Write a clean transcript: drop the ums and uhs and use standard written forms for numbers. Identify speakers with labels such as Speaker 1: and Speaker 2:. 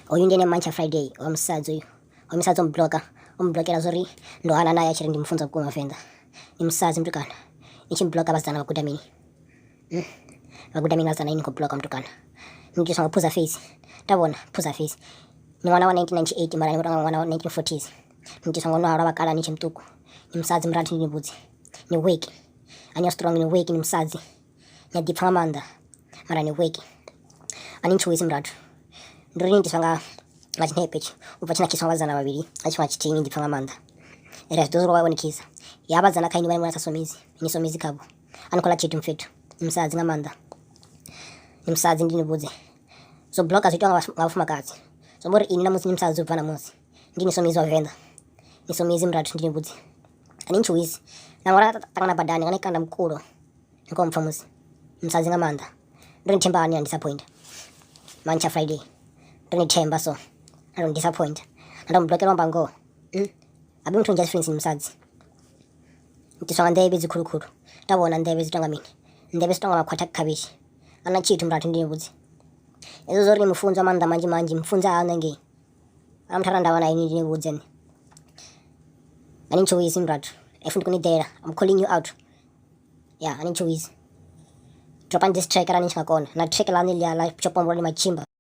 Speaker 1: Hoyu ndi ene Mantsha Friday wa musadzi uyu. Hoyu musadzi o mbloka, o mblokela zwo ri ndo hana naye a tshi ri ndi mufunza vhukuma Venḓa. Ni musadzi mutukana, ni tshi mbloka vhasidzana vha guda mini? Hmm? Vha guda mini vhasidzana ini khou bloka mutukana? Ni itiswa nga phuza face. Nda vhona phuza face. Ni ṅwana wa 1998 mara ni khou tonga ṅwana wa 1940s. Ni itiswa nga u nwa halwa vhakala ni tshe muṱuku. Ni musadzi murathu ndi ni vhudze. Ni weak. A ni strong ni weak ni musadzi. Ni a ḓipfa nga maanḓa mara ni weak. A ni ntshuwisi murathu. Ndi uri ni itiswa nga tshinepe itshi. U bva tshi na khiswa nga vhasidzana vhavhili nga tshifhinga tshithihi ni ḓipfa nga maanḓa. Ri zwi ḓo vha ni khisa. Ya vhasidzana kha inwi vhane vha sa somedzi, ni somedzi khavho. A ni khou ḽa tshithu mfethu. Ni musadzi nga maanḓa. Ni musadzi ndi ni vhudze. Zwo bloka zwi itiwa nga vhafumakadzi. Zwi amba uri inwi na musi ni musadzi u bva ṋamusi. Ndi ni somedzi wa Venḓa. Ni somedzi murathu ndi ni vhudze. A ni ntshuwisi. Nangwe ra ṱangana badani nga ni kanda mukulo. Ni khou mpfa musi. Musadzi nga maanḓa. Ndo ni themba hani na disappoint. Mantsha Friday. Ndo ni themba so. Na ndo disappoint. Na ndo mblokela amba ngoho. Hmm? Abi muthu just friends ni musadzi. Ntiswa nga nḓevhe dzi khulukhulu. Nda vhona nḓevhe dzi tonga mini? Nḓevhe dzi tonga makhwatha khavhishi. Ana tshithu murathu ndi ni vhudze. Hezwo zwo ri ni mufunzi wa maanḓa manzhi manzhi, mufunzi ha nṋe ngei. Ana muthu arali nda vha na inwi ndi ni vhudze nṋe. A ni ntshuwisi murathu. If ndi khou ni ḓela, I'm calling you out. Yeah, a ni ntshuwisi. Dropani this track arali ni tshi nga kona. Na track ḽa ni ḽia ḽa tshopombo ni matshimba.